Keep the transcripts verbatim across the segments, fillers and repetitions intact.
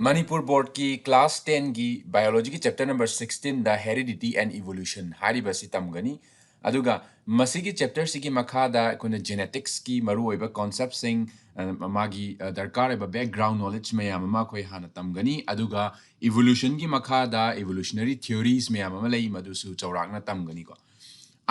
ꯃꯅꯤꯄꯨꯔ ꯕꯣꯔꯗꯀꯤ ꯀ꯭ꯂꯥꯁ ꯇꯦꯟꯒꯤ ꯕꯥꯏꯑꯣꯂꯣꯖꯤꯒꯤ ꯆꯦꯞꯇꯔ ꯅꯝꯕꯔ ꯁꯤꯛꯁꯇꯤꯟꯗ ꯍꯦꯔꯤꯗꯤꯇꯤ ꯑꯦꯟ ꯏꯚꯣꯂꯨꯁꯟ ꯍꯥꯏꯔꯤꯕ ꯑꯁꯤ ꯇꯝꯒꯅꯤ꯫ ꯑꯗꯨꯒ ꯃꯁꯤꯒꯤ ꯆꯦꯞꯇꯔꯁꯤꯒꯤ ꯃꯈꯥꯗ ꯑꯩꯈꯣꯏꯅ ꯖꯦꯅꯦꯇꯤꯛꯁꯀꯤ ꯃꯔꯨꯑꯣꯏꯕ ꯀꯣꯟꯁꯦꯞꯁꯤꯡ, ꯑ, ꯃꯥꯒꯤ, ꯑ, ꯗꯔꯀꯥꯔ ꯑꯣꯏꯕ ꯕꯦꯛꯒ꯭ꯔꯥꯎꯟ ꯅꯣꯂꯦꯖ ꯃꯌꯥꯝ ꯑꯃ ꯑꯩꯈꯣꯏ ꯍꯥꯟꯅ ꯇꯝꯒꯅꯤ꯫ ꯑꯗꯨꯒ ꯏꯚꯣꯂꯨꯁꯟꯒꯤ ꯃꯈꯥꯗ ꯏꯚꯣꯂꯨꯁꯅꯔꯤ ꯊꯤꯑꯣꯔꯤꯁ ꯃꯌꯥꯝ ꯑꯃ ꯂꯩ, ꯃꯗꯨꯁꯨ ꯆꯥꯎꯔꯥꯛꯅ ꯇꯝꯒꯅꯤꯀꯣ꯫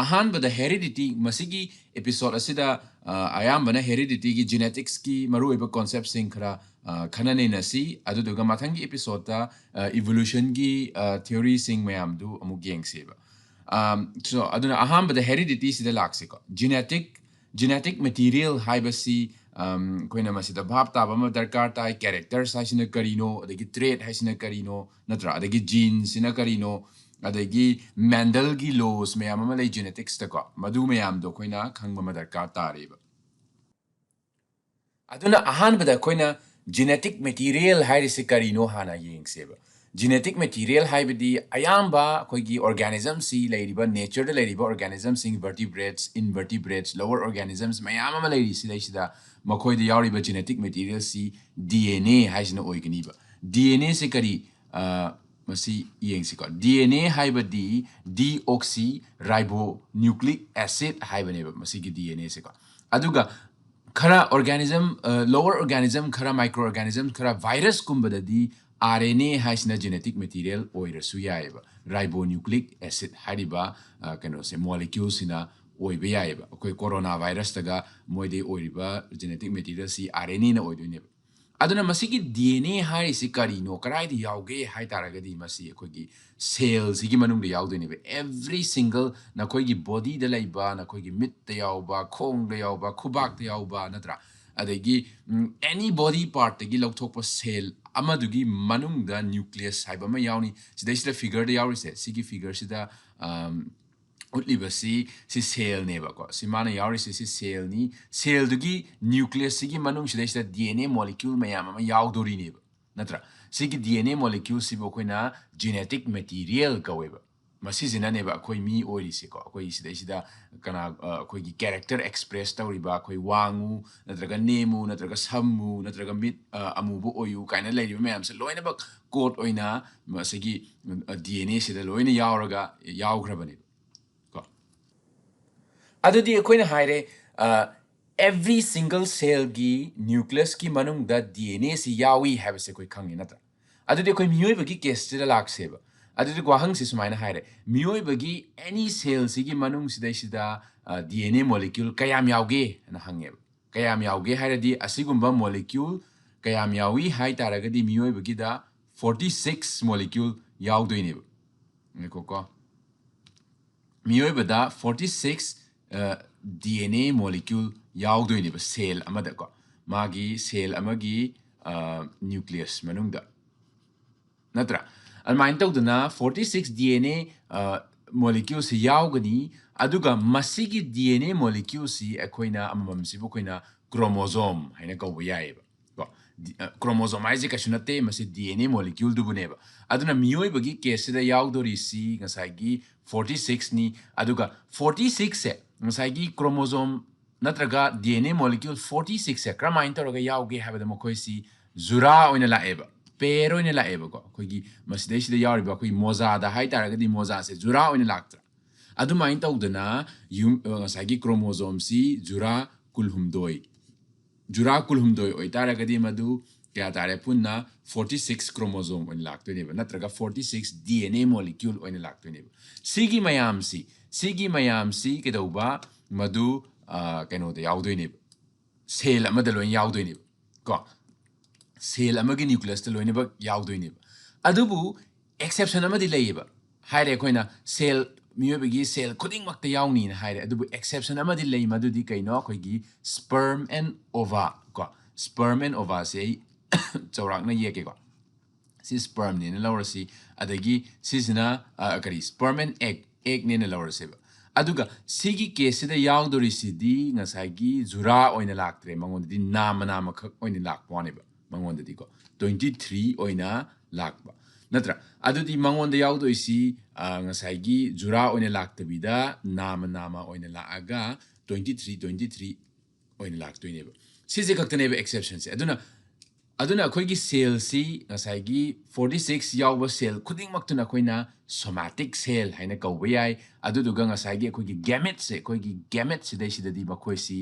ꯑꯍꯥꯟꯕꯗ ꯍꯦꯔꯤꯗꯤꯇꯤ, ꯃꯁꯤꯒꯤ ꯑꯦꯄꯤꯁꯣꯗ ꯑꯁꯤꯗ, ꯑ, ꯑꯌꯥꯝꯕꯅ ꯍꯦꯔꯤꯗꯤꯇꯤꯒꯤ ꯖꯦꯅꯦꯇꯤꯛꯁꯀꯤ ꯃꯔꯨꯑꯣꯏꯕ ꯀꯣꯟꯁꯦꯞꯁꯤꯡ ꯈꯔ, ꯑ, ꯈꯟꯅ ꯅꯩꯅꯁꯤ꯫ ꯑꯗꯨꯗꯨꯒ ꯃꯊꯪꯒꯤ ꯑꯦꯄꯤꯁꯣꯗꯇ, ꯑ, ꯏꯚꯣꯂꯨꯁꯟꯒꯤ, ꯑ, ꯊꯤꯑꯣꯔꯤꯁꯤꯡ ꯃꯌꯥꯝꯗꯨ ꯑꯃꯨꯛ ꯌꯦꯡꯁꯦꯕ꯫ ꯑꯝ, so, ꯑꯗꯨꯅ ꯑꯍꯥꯟꯕꯗ ꯍꯦꯔꯤꯗꯤꯇꯤꯁꯤꯗ ꯂꯥꯛꯁꯤꯀꯣ꯫ ꯖꯦꯅꯦꯇꯤꯛ, ꯖꯦꯅꯦꯇꯤꯛ ꯃꯦꯇꯤꯔꯤꯌꯦꯜ ꯍꯥꯏꯕꯁꯤ, ꯑꯝ, ꯑꯩꯈꯣꯏꯅ ꯃꯁꯤꯗ ꯚꯥꯞ ꯇꯥꯕ ꯑꯃ ꯗꯔꯀꯥꯔ ꯇꯥꯏ꯫ ꯀꯦꯔꯦꯛꯇꯔꯁ ꯍꯥꯏꯁꯤꯅ ꯀꯔꯤꯅꯣ, ꯑꯗꯒꯤ ꯇ꯭ꯔꯦꯠ ꯍꯥꯏꯁꯤꯅ ꯀꯔꯤꯅꯣ, ꯅꯠꯇ꯭ꯔꯥ? ꯑꯗꯒꯤ ꯖꯤꯟꯁꯤꯅ ꯀꯔꯤꯅꯣ, ꯑꯗꯒꯤ ꯃꯦꯟꯗꯜꯒꯤ ꯂꯣꯁ ꯃꯌꯥꯝ ꯑꯃ ꯂꯩ ꯖꯦꯅꯦꯇꯤꯛꯁꯇꯀꯣ, ꯃꯗꯨ ꯃꯌꯥꯝꯗꯣ ꯑꯩꯈꯣꯏꯅ ꯈꯪꯕ ꯑꯃ ꯗꯔꯀꯥꯔ ꯇꯥꯔꯦꯕ꯫ ꯑꯗꯨꯅ ꯑꯍꯥꯟꯕꯗ ꯑꯩꯈꯣꯏꯅ ꯖꯦꯅꯦꯇꯤꯛ ꯃꯦꯇꯤꯔꯤꯌꯦꯜ ꯍꯥꯏꯔꯤꯁꯤ ꯀꯔꯤꯅꯣ ꯍꯥꯟꯅ ꯌꯦꯡꯁꯦꯕ꯫ ꯖꯦꯅꯦꯇꯤꯛ ꯃꯦꯇꯤꯔꯤꯌꯦꯜ ꯍꯥꯏꯕꯗꯤ ꯑꯌꯥꯝꯕ ꯑꯩꯈꯣꯏꯒꯤ ꯑꯣꯔꯒꯥꯅꯤꯖꯝꯁꯤ, ꯂꯩꯔꯤꯕ ꯅꯦꯆꯔꯗ ꯂꯩꯔꯤꯕ ꯑꯣꯔꯒꯥꯅꯤꯖꯝꯁꯤꯡ, ꯚꯔꯇꯤꯕ꯭ꯔꯦꯠꯁ, ꯏꯟꯚꯔꯇꯤꯕ꯭ꯔꯦꯠꯁ, ꯂꯣꯋꯔ ꯑꯣꯔꯒꯥꯅꯤꯖꯝꯁ ꯃꯌꯥꯝ ꯑꯃ ꯂꯩꯔꯤ꯫ ꯁꯤꯗꯩꯁꯤꯗ ꯃꯈꯣꯏꯗ ꯌꯥꯎꯔꯤꯕ ꯖꯦꯅꯦꯇꯤꯛ ꯃꯦꯇꯤꯔꯤꯌꯦꯜꯁꯤ ꯗꯤ ꯑꯦꯟ ꯑꯦ ꯍꯥꯏꯁꯤꯅ ꯑꯣꯏꯒꯅꯤꯕ꯫ ꯗꯤ ꯑꯦꯟ ꯑꯦꯁꯤ ꯀꯔꯤ? ꯑ, ꯃꯁꯤ ꯌꯦꯡꯁꯤꯀꯣ꯫ ꯗꯤ ꯑꯦꯟ ꯑꯦ ꯍꯥꯏꯕꯗꯤ ꯗꯤ ꯑꯣꯛꯁꯤ ꯔꯥꯏꯕꯣ ꯅ꯭ꯌꯨꯀ꯭ꯂꯤꯛ ꯑꯦꯁꯤꯗ ꯍꯥꯏꯕꯅꯦꯕ ꯃꯁꯤꯒꯤ ꯗꯤ ꯑꯦꯟ ꯑꯦꯁꯤꯀꯣ꯫ ꯑꯗꯨꯒ ꯈꯔ ꯑꯣꯔꯒꯥꯅꯤꯖꯝ, ꯑ, ꯂꯣꯋꯔ ꯑꯣꯔꯒꯥꯅꯤꯖꯝ ꯈꯔ, ꯃꯥꯏꯀ꯭ꯔꯣ ꯑꯣꯔꯒꯥꯅꯤꯖꯝ ꯈꯔ, ꯚꯥꯏꯔꯁꯀꯨꯝꯕꯗꯗꯤ ꯑꯥꯔ ꯑꯦꯟ ꯑꯦ ꯍꯥꯏꯁꯤꯅ ꯖꯦꯅꯦꯇꯤꯛ ꯃꯦꯇꯤꯔꯤꯌꯦꯜ ꯑꯣꯏꯔꯁꯨ ꯌꯥꯏꯑꯕ꯫ ꯔꯥꯏꯕꯣ ꯅ꯭ꯌꯨꯀ꯭ꯂꯤꯛ ꯑꯦꯁꯤꯗ ꯍꯥꯏꯔꯤꯕ, ꯑ, ꯀꯩꯅꯣꯁꯦ, ꯃꯣꯂꯤꯀ꯭ꯌꯨꯜꯁꯤꯅ ꯑꯣꯏꯕ ꯌꯥꯏꯑꯕ꯫ ꯑꯩꯈꯣꯏ ꯀꯣꯔꯣꯅꯥ ꯚꯥꯏꯔꯁꯇꯒ ꯃꯣꯏꯗꯩ ꯑꯣꯏꯔꯤꯕ ꯖꯦꯅꯦꯇꯤꯛ ꯃꯦꯇꯤꯔꯤꯌꯦꯜꯁꯤ ꯑꯥꯔ ꯑꯦꯟ ꯑꯦꯅ ꯑꯣꯏꯗꯣꯏꯅꯦꯕ꯫ ꯑꯗꯨꯅ ꯃꯁꯤꯒꯤ ꯗꯤ ꯑꯦꯟ ꯑꯦ ꯍꯥꯏꯔꯤꯁꯤ ꯀꯔꯤꯅꯣ, ꯀꯗꯥꯏꯗ ꯌꯥꯎꯒꯦ ꯍꯥꯏ ꯇꯥꯔꯒꯗꯤ ꯃꯁꯤ ꯑꯩꯈꯣꯏꯒꯤ ꯁꯦꯜꯁꯤꯒꯤ ꯃꯅꯨꯡꯗ ꯌꯥꯎꯗꯣꯏꯅꯦꯕ꯫ Every single ꯅꯈꯣꯏꯒꯤ ꯕꯣꯗꯤꯗ ꯂꯩꯕ, ꯅꯈꯣꯏꯒꯤ ꯃꯤꯠꯇ ꯌꯥꯎꯕ, ꯈꯣꯡꯗ ꯌꯥꯎꯕ, ꯈꯨꯕꯥꯛꯇ ꯌꯥꯎꯕ, ꯅꯠꯇ꯭ꯔꯥ? ꯑꯗꯒꯤ, ꯎꯝ, any body partꯇꯒꯤ ꯂꯧꯊꯣꯛꯄ ꯁꯦꯜ ꯑꯃꯗꯨꯒꯤ ꯃꯅꯨꯡꯗ ꯅ꯭ꯌꯨꯀ꯭ꯂꯤꯌꯁ ꯍꯥꯏꯕ ꯑꯃ ꯌꯥꯎꯅꯤ꯫ ꯁꯤꯗꯩꯁꯤꯗ ꯐꯤꯒꯔꯗ ꯌꯥꯎꯔꯤꯁꯦ, ꯁꯤꯒꯤ ꯐꯤꯒꯔꯁꯤꯗ, ꯑꯝ, ꯎꯠꯂꯤꯕꯁꯤ ꯁꯤ ꯁꯦꯜꯅꯦꯕꯀꯣ꯫ ꯁꯤ ꯃꯥꯅ ꯌꯥꯎꯔꯤꯁꯤ ꯁꯤ ꯁꯦꯜꯅꯤ꯫ ꯁꯦꯜꯗꯨꯒꯤ ꯅ꯭ꯌꯨꯀ꯭ꯂꯤꯌꯁꯁꯤꯒꯤ ꯃꯅꯨꯡꯁꯤꯗꯩꯁꯤꯗ ꯗꯤ ꯑꯦꯟ ꯑꯦ ꯃꯣꯂꯤꯀ꯭ꯌꯨꯜ ꯃꯌꯥꯝ ꯑꯃ ꯌꯥꯎꯗꯣꯔꯤꯅꯦꯕ, ꯅꯠꯇ꯭ꯔꯥ? ꯁꯤꯒꯤ ꯗꯤ ꯑꯦꯟ ꯑꯦ ꯃꯣꯂꯤꯀ꯭ꯌꯨꯜꯁꯤꯕꯨ ꯑꯩꯈꯣꯏꯅ ꯖꯦꯅꯦꯇꯤꯛ ꯃꯦꯇꯤꯔꯤꯌꯦꯜ ꯀꯧꯋꯦꯕ꯫ ꯃꯁꯤꯁꯤꯅꯅꯦꯕ ꯑꯩꯈꯣꯏ ꯃꯤ ꯑꯣꯏꯔꯤꯁꯦꯀꯣ꯫ ꯑꯩꯈꯣꯏ ꯁꯤꯗꯩꯁꯤꯗ ꯀꯅꯥ ꯑ, ꯑꯩꯈꯣꯏꯒꯤ ꯀꯦꯔꯦꯛꯇꯔ ꯑꯦꯛꯁꯄ꯭ꯔꯦꯁ ꯇꯧꯔꯤꯕ, ꯑꯩꯈꯣꯏ ꯋꯥꯡꯉꯨ ꯅꯠꯇ꯭ꯔꯒ ꯅꯦꯝꯃꯨ ꯅꯠꯇ꯭ꯔꯒ ꯁꯝꯃꯨ ꯅꯠꯇ꯭ꯔꯒ ꯃꯤꯠ ꯑ, ꯑꯃꯨꯕ ꯑꯣꯏꯌꯨ ꯀꯥꯏꯅ ꯂꯩꯔꯤꯕ ꯃꯌꯥꯝꯁꯦ ꯂꯣꯏꯅꯃꯛ ꯀꯣꯗ ꯑꯣꯏꯅ ꯃꯁꯤꯒꯤ ꯗꯤ ꯑꯦꯟ ꯑꯦꯁꯤꯗ ꯂꯣꯏꯅ ꯌꯥꯎꯔꯒ ꯌꯥꯎꯈ꯭ꯔꯕꯅꯦꯕ ꯀꯣ꯫ ꯑꯗꯨꯗꯤ ꯑꯩꯈꯣꯏꯅ ꯍꯥꯏꯔꯦ, every single cellꯒꯤ ꯅ꯭ꯌꯨꯀ꯭ꯂꯤꯌꯁꯀꯤ ꯃꯅꯨꯡꯗ ꯗꯤ ꯑꯦꯟ ꯑꯦꯁꯤ ꯌꯥꯎꯏ ꯍꯥꯏꯕꯁꯦ ꯑꯩꯈꯣꯏ ꯈꯪꯉꯤ ꯅꯠꯇ꯭ꯔꯥ? ꯑꯗꯨꯗꯤ ꯑꯩꯈꯣꯏ ꯃꯤꯑꯣꯏꯕꯒꯤ ꯀꯦꯁꯁꯤꯗ ꯂꯥꯛꯁꯦꯕ꯫ ꯑꯗꯨꯗꯤ ꯋꯥꯍꯪꯁꯤ ꯁꯨꯃꯥꯏꯅ ꯍꯥꯏꯔꯦ, ꯃꯤꯑꯣꯏꯕꯒꯤ ꯑꯦꯅꯤ ꯁꯦꯜꯁꯤꯒꯤ ꯃꯅꯨꯡꯁꯤꯗꯩꯁꯤꯗ ꯗꯤ ꯑꯦꯟ ꯑꯦ ꯃꯣꯂꯤꯀ꯭ꯌꯨꯜ ꯀꯌꯥꯝ ꯌꯥꯎꯒꯦ ꯍꯥꯏꯅ ꯍꯪꯉꯦꯕ꯫ ꯀꯌꯥꯝ ꯌꯥꯎꯒꯦ ꯍꯥꯏꯔꯗꯤ ꯑꯁꯤꯒꯨꯝꯕ ꯃꯣꯂꯤꯀ꯭ꯌꯨꯜ ꯀꯌꯥꯝ ꯌꯥꯎꯏ ꯍꯥꯏ ꯇꯥꯔꯒꯗꯤ ꯃꯤꯑꯣꯏꯕꯒꯤꯗ ꯐꯣꯔꯇꯤ ꯁꯤꯛꯁ ꯃꯣꯂꯤꯀ꯭ꯌꯨꯜ ꯌꯥꯎꯗꯣꯏꯅꯦꯕ꯫ ꯉꯥꯏꯈꯣꯀꯣ꯫ ꯃꯤꯑꯣꯏꯕꯗ forty six D N A molecule ꯌꯥꯎꯗꯣꯏꯅꯦꯕ ꯁꯦꯜ ꯑꯃꯗꯀꯣ꯫ ꯃꯥꯒꯤ ꯁꯦꯜ ꯑꯃꯒꯤ ꯅ꯭ꯌꯨꯀ꯭ꯂꯤꯌꯁ ꯃꯅꯨꯡꯗ ꯅꯠꯇ꯭ꯔꯥ? ꯑꯗꯨꯃꯥꯏꯅ ꯇꯧꯗꯅ forty six D N A ꯃꯣꯂꯤꯀ꯭ꯌꯨꯜꯁꯤ ꯌꯥꯎꯒꯅꯤ꯫ ꯑꯗꯨꯒ ꯃꯁꯤꯒꯤ ꯗꯤ ꯑꯦꯟ ꯑꯦ ꯃꯣꯂꯤꯀ꯭ꯌꯨꯜꯁꯤ ꯑꯩꯈꯣꯏꯅ ꯑꯃꯃꯝꯁꯤꯕꯨ ꯑꯩꯈꯣꯏꯅ ꯀ꯭ꯔꯣꯃꯣꯖꯣꯝ ꯍꯥꯏꯅ ꯀꯧꯕ ꯌꯥꯏꯑꯕ ꯀꯣ꯫ ꯀ꯭ꯔꯣꯃꯣꯖꯣꯝ ꯍꯥꯏꯁꯦ ꯀꯩꯁꯨ ꯅꯠꯇꯦ, ꯃꯁꯤ ꯗꯤ ꯑꯦꯟ ꯑꯦ ꯃꯣꯂꯤꯀ꯭ꯌꯨꯜꯗꯨꯕꯨꯅꯦꯕ꯫ ꯑꯗꯨꯅ ꯃꯤꯑꯣꯏꯕꯒꯤ ꯀꯦꯁꯁꯤꯗ ꯌꯥꯎꯗꯣꯔꯤꯁꯤ ꯉꯁꯥꯏꯒꯤ ꯐꯣꯔꯇꯤ ꯁꯤꯛꯁꯅꯤ꯫ ꯑꯗꯨꯒ ꯐꯣꯔꯇꯤ ꯁꯤꯛꯁꯁꯦ ꯉꯁꯥꯏꯒꯤ ꯀ꯭ꯔꯣꯃꯣꯖꯣꯝ ꯅꯠꯇ꯭ꯔꯒ D N A molecule forty ꯁꯤꯛꯁꯁꯦ ꯀꯔꯝꯍꯥꯏꯅ ꯇꯧꯔꯒ ꯌꯥꯎꯒꯦ ꯍꯥꯏꯕꯗ ꯃꯈꯣꯏꯁꯤ ꯖꯨꯔꯥ ꯑꯣꯏꯅ ꯂꯥꯛꯑꯦꯕ, ꯄꯦꯌꯔ ꯑꯣꯏꯅ ꯂꯥꯛꯑꯦꯕꯀꯣ꯫ ꯑꯩꯈꯣꯏꯒꯤ ꯃꯁꯤꯗꯩꯁꯤꯗ ꯌꯥꯎꯔꯤꯕ ꯑꯩꯈꯣꯏꯒꯤ ꯃꯣꯖꯥꯗ ꯍꯥꯏ ꯇꯥꯔꯒꯗꯤ ꯃꯣꯖꯥꯁꯦ ꯖꯨꯔꯥ ꯑꯣꯏꯅ ꯂꯥꯛꯇ꯭ꯔꯥ? ꯑꯗꯨꯃꯥꯏꯅ ꯇꯧꯗꯅ ꯌꯨꯝ ꯉꯁꯥꯏꯒꯤ ꯀ꯭ꯔꯣꯃꯣꯖꯣꯝꯁꯤ ꯖꯨꯔꯥ ꯀꯨꯜꯍꯨꯝꯗꯣꯏ ꯖꯨꯔꯥ ꯀꯨꯜꯍꯨꯝꯗꯣꯏ ꯑꯣꯏꯇꯥꯔꯒꯗꯤ ꯃꯗꯨ ꯀꯌꯥ ꯇꯥꯔꯦ? ꯄꯨꯟꯅ ꯐꯣꯔꯇꯤ ꯁꯤꯛꯁ ꯀ꯭ꯔꯣꯃꯣꯖꯣꯝ ꯑꯣꯏꯅ ꯂꯥꯛꯇꯣꯏꯅꯦꯕ, ꯅꯠꯇ꯭ꯔꯒ forty six D N A molecule ꯑꯣꯏꯅ ꯂꯥꯛꯇꯣꯏꯅꯦꯕ꯫ ꯁꯤꯒꯤ ꯃꯌꯥꯝꯁꯤ ꯁꯤꯒꯤ ꯃꯌꯥꯝꯁꯤ ꯀꯩꯗꯧꯕ? ꯃꯗꯨ ꯀꯩꯅꯣꯗ ꯌꯥꯎꯗꯣꯏꯅꯦꯕ, ꯁꯦꯜ ꯑꯃꯗ ꯂꯣꯏ ꯌꯥꯎꯗꯣꯏꯅꯦꯕ ꯀꯣ꯫ ꯁꯦꯜ ꯑꯃꯒꯤ ꯅ꯭ꯌꯨꯀ꯭ꯂꯤꯌꯁꯇ ꯂꯣꯏꯅꯃꯛ ꯌꯥꯎꯗꯣꯏꯅꯦꯕ꯫ ꯑꯗꯨꯕꯨ ꯑꯦꯛꯁꯦꯞꯁꯟ ꯑꯃꯗꯤ ꯂꯩꯌꯦꯕ꯫ ꯍꯥꯏꯔꯦ ꯑꯩꯈꯣꯏꯅ ꯁꯦꯜ, ꯃꯤꯑꯣꯏꯕꯒꯤ ꯁꯦꯜ ꯈꯨꯗꯤꯡꯃꯛꯇ ꯌꯥꯎꯅꯤꯅ ꯍꯥꯏꯔꯦ꯫ ꯑꯗꯨꯕꯨ ꯑꯦꯛꯁꯦꯞꯁꯟ ꯑꯃꯗꯤ ꯂꯩ, ꯃꯗꯨꯗꯤ ꯀꯩꯅꯣ? ꯑꯩꯈꯣꯏꯒꯤ ꯁ꯭ꯄꯔꯝ ꯑꯦꯟ ꯑꯣꯚꯥ ꯀꯣ꯫ ꯁ꯭ꯄꯔꯝ ꯑꯦꯟ ꯑꯣꯚꯥꯁꯦ ꯑꯩ ꯆꯥꯎꯔꯥꯛꯅ ꯌꯦꯛꯀꯦꯀꯣ꯫ ꯁꯤ ꯁ꯭ꯄꯔꯝꯅꯦꯅ ꯂꯧꯔꯁꯤ꯫ ꯑꯗꯒꯤ ꯁꯤꯁꯤꯅ ꯀꯔꯤ? ꯁ꯭ꯄꯔꯝ ꯑꯦꯟ ꯑꯦꯛ ꯑꯦꯛꯅꯦꯅ ꯂꯧꯔꯁꯦꯕ꯫ ꯑꯗꯨꯒ ꯁꯤꯒꯤ ꯀꯦꯁꯁꯤꯗ ꯌꯥꯎꯗꯣꯔꯤꯁꯤꯗꯤ ꯉꯁꯥꯏꯒꯤ ꯖꯨꯔꯥ ꯑꯣꯏꯅ ꯂꯥꯛꯇ꯭ꯔꯦ, ꯃꯉꯣꯟꯗꯗꯤ ꯅꯥꯃ ꯅꯥꯃꯈꯛ ꯑꯣꯏꯅ ꯂꯥꯛꯄ ꯋꯥꯅꯦꯕ꯫ ꯃꯉꯣꯟꯗꯗꯤꯀꯣ ꯇ꯭ꯋꯦꯟꯇꯤ ꯊ꯭ꯔꯤ ꯑꯣꯏꯅ ꯂꯥꯛꯄ ꯅꯠꯇ꯭ꯔꯥ? ꯑꯗꯨꯗꯤ ꯃꯉꯣꯟꯗ ꯌꯥꯎꯗꯣꯏꯁꯤ ꯑ, ꯉꯁꯥꯏꯒꯤ ꯖꯨꯔꯥ ꯑꯣꯏꯅ ꯂꯥꯛꯇꯕꯤꯗ ꯅꯥꯃ ꯅꯥꯃ ꯑꯣꯏꯅ ꯂꯥꯛꯑꯒ twenty three twenty three ꯑꯣꯏꯅ ꯂꯥꯛꯇꯣꯏꯅꯦꯕ꯫ ꯁꯤꯁꯦ ꯈꯛꯇꯅꯦꯕ exceptionꯁꯦ꯫ ꯑꯗꯨꯅ ꯑꯗꯨꯅ ꯑꯩꯈꯣꯏꯒꯤ cellꯁꯤ ꯉꯁꯥꯏꯒꯤ forty six ꯌꯥꯎꯕ cell ꯈꯨꯗꯤꯡꯃꯛꯇꯨꯅ ꯑꯩꯈꯣꯏꯅ somatic cell ꯍꯥꯏꯅ ꯀꯧꯕ ꯌꯥꯏ꯫ ꯑꯗꯨꯗꯨꯒ ꯉꯁꯥꯏꯒꯤ ꯑꯩꯈꯣꯏꯒꯤ gametesꯁꯦ, ꯑꯩꯈꯣꯏꯒꯤ gametesꯁꯤꯗꯩꯁꯤꯗꯗꯤ ꯃꯈꯣꯏꯁꯤ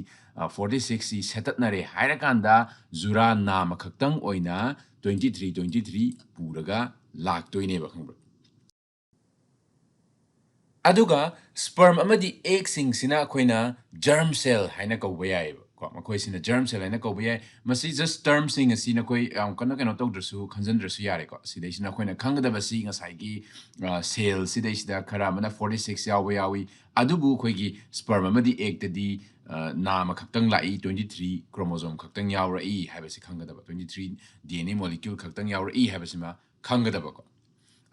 forty sixꯁꯤ ꯁꯦꯠꯇꯠꯅꯔꯦ ꯍꯥꯏꯔꯀꯥꯟꯗ ꯖꯨꯔꯥ ꯅꯥꯃ ꯈꯛꯇꯪ ꯑꯣꯏꯅ twenty three twenty three ꯄꯨꯔꯒ ꯂꯥꯛꯇꯣꯏꯅꯦꯕ, ꯈꯪꯕ꯭ꯔꯥ? ꯑꯗꯨꯒ sperm ꯑꯃꯗꯤ eggꯁꯤꯡꯁꯤꯅ ꯑꯩꯈꯣꯏꯅ germ cell ꯍꯥꯏꯅ ꯀꯧꯕ ꯌꯥꯏꯑꯕ꯫ ꯀꯣ, ꯃꯈꯣꯏꯁꯤꯅ germ cell ꯍꯥꯏꯅ ꯀꯧꯕ ꯌꯥꯏ꯫ ꯃꯁꯤ just termꯁꯤꯡ ꯑꯁꯤ ꯅꯈꯣꯏ ꯌꯥꯝ ꯀꯟꯅ ꯀꯩꯅꯣ ꯇꯧꯗ꯭ꯔꯁꯨ, ꯈꯟꯖꯤꯟꯗ꯭ꯔꯁꯨ ꯌꯥꯔꯦꯀꯣ꯫ ꯁꯤꯗꯩꯁꯤꯅ ꯑꯩꯈꯣꯏꯅ ꯈꯪꯒꯗꯕꯁꯤ ꯉꯁꯥꯏꯒꯤ, ꯑ, cellꯁꯤꯗꯩꯁꯤꯗ ꯈꯔ ꯑꯃꯅ forty six ꯌꯥꯎꯕ ꯌꯥꯎꯏ, ꯑꯗꯨꯕꯨ ꯑꯩꯈꯣꯏꯒꯤ sperm ꯑꯃꯗꯤ eggꯇꯗꯤ, ꯑ, ꯅꯥꯃ ꯈꯛꯇꯪ ꯂꯥꯛꯏ, twenty three chromosome ꯈꯛꯇꯪ ꯌꯥꯎꯔꯛꯏ ꯍꯥꯏꯕꯁꯤ ꯈꯪꯒꯗꯕ, twenty three DNA molecule ꯈꯛꯇꯪ ꯌꯥꯎꯔꯛꯏ ꯍꯥꯏꯕꯁꯤꯃ ꯈꯪꯒꯗꯕꯀꯣ꯫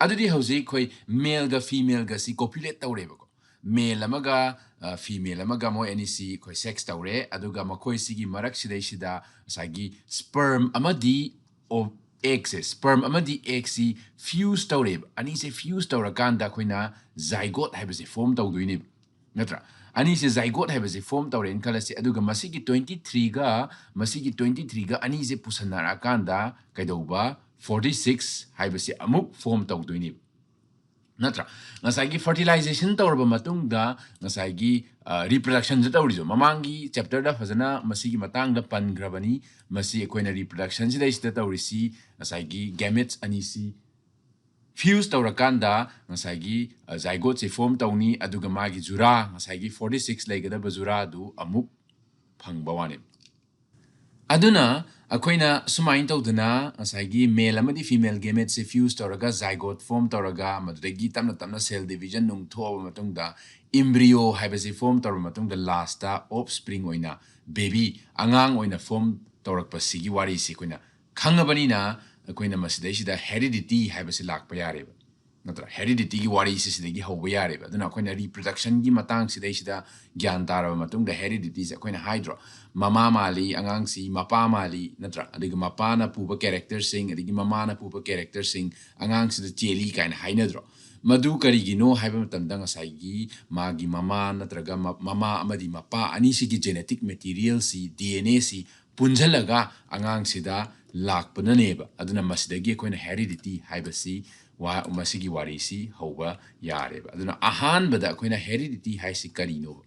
ꯑꯗꯨꯗꯤ ꯍꯧꯖꯤꯛ ꯑꯩꯈꯣꯏ maleꯒ femaleꯒꯁꯤ copulate ꯇꯧꯔꯦꯕꯀꯣ꯫ Male ꯑꯃꯒ, ꯑ, female ꯑꯃꯒ ꯃꯣꯏ ꯑꯅꯤꯁꯤ ꯑꯩꯈꯣꯏ sex ꯇꯧꯔꯦ, ꯑꯗꯨꯒ ꯃꯈꯣꯏꯁꯤꯒꯤ ꯃꯔꯛꯁꯤꯗꯩꯁꯤꯗ ꯉꯁꯥꯏꯒꯤ sperm ꯑꯃꯗꯤ ov-, eggꯁꯦ, sperm ꯑꯃꯗꯤ eggꯁꯤ fuse ꯇꯧꯔꯦꯕ꯫ ꯑꯅꯤꯁꯦ fuse ꯇꯧꯔꯀꯥꯟꯗ ꯑꯩꯈꯣꯏꯅ zygote ꯍꯥꯏꯕꯁꯦ form ꯇꯧꯗꯣꯏꯅꯦꯕ, ꯅꯠꯇ꯭ꯔꯥ? ꯑꯅꯤꯁꯦ zygote ꯍꯥꯏꯕꯁꯦ form ꯇꯧꯔꯦꯅ ꯈꯜꯂꯁꯤ, ꯑꯗꯨꯒ ꯃꯁꯤꯒꯤ twenty threeꯒ, ꯃꯁꯤꯒꯤ twenty threeꯒ ꯑꯅꯤꯁꯦ ꯄꯨꯁꯟꯅꯔꯛꯑꯀꯥꯟꯗ ꯀꯩꯗꯧꯕ, forty six ꯍꯥꯏꯕꯁꯦ ꯑꯃꯨꯛ form ꯇꯧꯗꯣꯏꯅꯦꯕ, ꯅꯠꯇ꯭ꯔꯥ? ꯉꯁꯥꯏꯒꯤ fertilization ꯇꯧꯔꯕ ꯃꯇꯨꯡꯗ ꯉꯁꯥꯏꯒꯤ, ꯑ, reproductionꯁꯦ ꯇꯧꯔꯤꯁꯦ, ꯃꯃꯥꯡꯒꯤ chapterꯗ ꯐꯖꯅ ꯃꯁꯤꯒꯤ ꯃꯇꯥꯡꯗ ꯄꯟꯈ꯭ꯔꯕꯅꯤ꯫ ꯃꯁꯤ ꯑꯩꯈꯣꯏꯅ reproductionꯁꯤꯗꯩꯁꯤꯗ ꯇꯧꯔꯤꯁꯤ ꯉꯁꯥꯏꯒꯤ gametes ꯑꯅꯤꯁꯤ fuse ꯇꯧꯔꯀꯥꯟꯗ ꯉꯁꯥꯏꯒꯤ, ꯑ, zygoteꯁꯦ form ꯇꯧꯅꯤ, ꯑꯗꯨꯒ ꯃꯥꯒꯤ ꯖꯨꯔꯥ, ꯉꯁꯥꯏꯒꯤ forty six ꯂꯩꯒꯗꯕ ꯖꯨꯔꯥꯗꯨ ꯑꯃꯨꯛ ꯐꯪꯕ ꯋꯥꯅꯦꯕ꯫ ꯑꯗꯨꯅ ꯑꯩꯈꯣꯏꯅ ꯁꯨꯃꯥꯏꯅ ꯇꯧꯗꯅ ꯉꯁꯥꯏꯒꯤ male ꯑꯃꯗꯤ female gametesꯁꯦ fuse ꯇꯧꯔꯒ zygote form ꯇꯧꯔꯒ, ꯃꯗꯨꯗꯒꯤ ꯇꯞꯅ ꯇꯞꯅ cell division ꯅꯨꯡ ꯊꯣꯛꯑꯕ ꯃꯇꯨꯡꯗ embryo ꯍꯥꯏꯕꯁꯤ form ꯇꯧꯔꯕ ꯃꯇꯨꯡꯗ lastꯇ offspring ꯑꯣꯏꯅ, baby, ꯑꯉꯥꯡ ꯑꯣꯏꯅ form ꯇꯧꯔꯛꯄꯁꯤꯒꯤ ꯋꯥꯔꯤꯁꯤ ꯑꯩꯈꯣꯏꯅ ꯈꯪꯉꯕꯅꯤꯅ ꯑꯩꯈꯣꯏꯅ ꯃꯁꯤꯗꯩꯁꯤꯗ heredity ꯍꯥꯏꯕꯁꯤ ꯂꯥꯛꯄ ꯌꯥꯔꯦꯕ, ꯅꯠꯇ꯭ꯔꯥ? Heredityꯒꯤ ꯋꯥꯔꯤꯁꯤ ꯁꯤꯗꯒꯤ ꯍꯧꯕ ꯌꯥꯔꯦꯕ꯫ ꯑꯗꯨꯅ ꯑꯩꯈꯣꯏꯅ reproductionꯒꯤ ꯃꯇꯥꯡꯁꯤꯗꯩꯁꯤꯗ ꯒ꯭ꯌꯥꯟ ꯇꯥꯔꯕ ꯃꯇꯨꯡꯗ, heredityꯁꯦ ꯑꯩꯈꯣꯏꯅ ꯍꯥꯏꯗ꯭ꯔꯣ, ꯃꯃꯥ ꯃꯥꯜꯂꯤ ꯑꯉꯥꯡꯁꯤ, ꯃꯄꯥ ꯃꯥꯜꯂꯤ, ꯅꯠꯇ꯭ꯔꯥ? ꯑꯗꯒꯤ ꯃꯄꯥꯅ ꯄꯨꯕ characterꯁꯤꯡ, ꯑꯗꯒꯤ ꯃꯃꯥꯅ ꯄꯨꯕ characterꯁꯤꯡ ꯑꯉꯥꯡꯁꯤꯗ ꯆꯦꯜꯂꯤ ꯀꯥꯏꯅ ꯍꯥꯏꯅꯗ꯭ꯔꯣ? ꯃꯗꯨ ꯀꯔꯤꯒꯤꯅꯣ ꯍꯥꯏꯕ ꯃꯇꯝꯗ ꯉꯁꯥꯏꯒꯤ ꯃꯥꯒꯤ ꯃꯃꯥ ꯅꯠꯇ꯭ꯔꯒ ꯃ- ꯃꯃꯥ ꯑꯃꯗꯤ ꯃꯄꯥ ꯑꯅꯤꯁꯤꯒꯤ genetic materialꯁꯤ, DNA ꯁꯤ ꯄꯨꯟꯁꯤꯜꯂꯒ ꯑꯉꯥꯡꯁꯤꯗ ꯂꯥꯛꯄꯅꯅꯦꯕ꯫ ꯑꯗꯨꯅ ꯃꯁꯤꯗꯒꯤ ꯑꯩꯈꯣꯏꯅ heredity ꯍꯥꯏꯕꯁꯤ ꯋꯥ- ꯃꯁꯤꯒꯤ ꯋꯥꯔꯤꯁꯤ ꯍꯧꯕ ꯌꯥꯔꯦꯕ꯫ ꯑꯗꯨꯅ ꯑꯍꯥꯟꯕꯗ ꯑꯩꯈꯣꯏꯅ heredity ꯍꯥꯏꯁꯤ ꯀꯔꯤꯅꯣꯕ?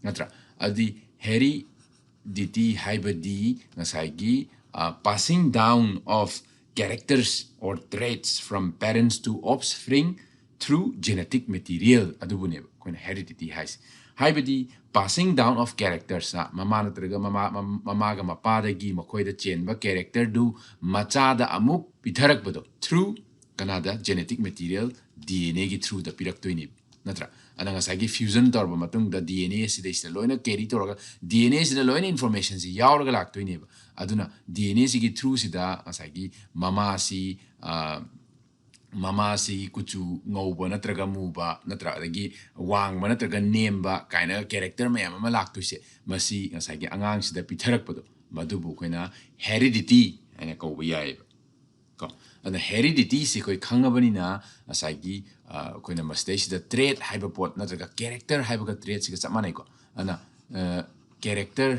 ꯅꯠꯇ꯭ꯔꯥ? ꯑꯗꯨꯗꯤ heredity ꯍꯥꯏꯕꯗꯤ ꯉꯁꯥꯏꯒꯤ, ꯑ, passing down of characters or traits from parents to offspring through genetic material ꯑꯗꯨꯕꯨꯅꯦꯕ ꯑꯩꯈꯣꯏꯅ heredity ꯍꯥꯏꯁꯦ꯫ ꯍꯥꯏꯕꯗꯤ passing down of characters, ꯃꯃꯥ ꯅꯠꯇ꯭ꯔꯒ ꯃꯃꯥ ꯃꯝ- ꯃꯃꯥꯒ ꯃꯄꯥꯗꯒꯤ ꯃꯈꯣꯏꯗ ꯆꯦꯟꯕ characterꯗꯨ ꯃꯆꯥꯗ ꯑꯃꯨꯛ ꯄꯤꯊꯔꯛꯄꯗꯣ through ꯀꯅꯥꯗ? Genetic material, DNAꯒꯤ throughꯗ ꯄꯤꯔꯛꯇꯣꯏꯅꯦꯕ, ꯅꯠꯇ꯭ꯔꯥ? ꯑꯗ ꯉꯁꯥꯏꯒꯤ fusion ꯇꯧꯔꯕ ꯃꯇꯨꯡꯗ DNA ꯁꯤꯗꯩꯁꯤꯗ ꯂꯣꯏꯅ carry ꯇꯧꯔꯒ DNAꯁꯤꯗ ꯂꯣꯏꯅ informationꯁꯤ ꯌꯥꯎꯔꯒ ꯂꯥꯛꯇꯣꯏꯅꯦꯕ꯫ ꯑꯗꯨꯅ DNAꯁꯤꯒꯤ throughꯁꯤꯗ ꯉꯁꯥꯏꯒꯤ ꯃꯃꯥꯁꯤ, ꯑ, ꯃꯃꯥꯁꯤ ꯀꯨꯆꯨ ꯉꯧꯕ ꯅꯠꯇ꯭ꯔꯒ ꯃꯨꯕ, ꯅꯠꯇ꯭ꯔꯥ, ꯑꯗꯒꯤ ꯋꯥꯡꯕ ꯅꯠꯇ꯭ꯔꯒ ꯅꯦꯝꯕ ꯀꯥꯏꯅ character ꯃꯌꯥꯝ ꯑꯃ ꯂꯥꯛꯇꯣꯏꯁꯦ, ꯃꯁꯤ ꯉꯁꯥꯏꯒꯤ ꯑꯉꯥꯡꯁꯤꯗ ꯄꯤꯊꯔꯛꯄꯗꯣ, ꯃꯗꯨꯕꯨ ꯑꯩꯈꯣꯏꯅ heredity ꯍꯥꯏꯅ ꯀꯧꯕ ꯌꯥꯏꯑꯕ꯫ ꯀꯣ, ꯑꯗꯨꯅ heredity ꯁꯤ ꯑꯩꯈꯣꯏ ꯈꯪꯉꯕꯅꯤꯅ ꯉꯁꯥꯏꯒꯤ, ꯑ, ꯑꯩꯈꯣꯏꯅ ꯃꯁꯤꯗꯩꯁꯤꯗ trait ꯍꯥꯏꯕ ꯄꯣꯠ ꯅꯠꯇ꯭ꯔꯒ character ꯍꯥꯏꯕꯒ traitꯁꯤꯒ ꯆꯞ ꯃꯥꯟꯅꯩꯀꯣ꯫ ꯑꯗꯨꯅ, ꯑ, character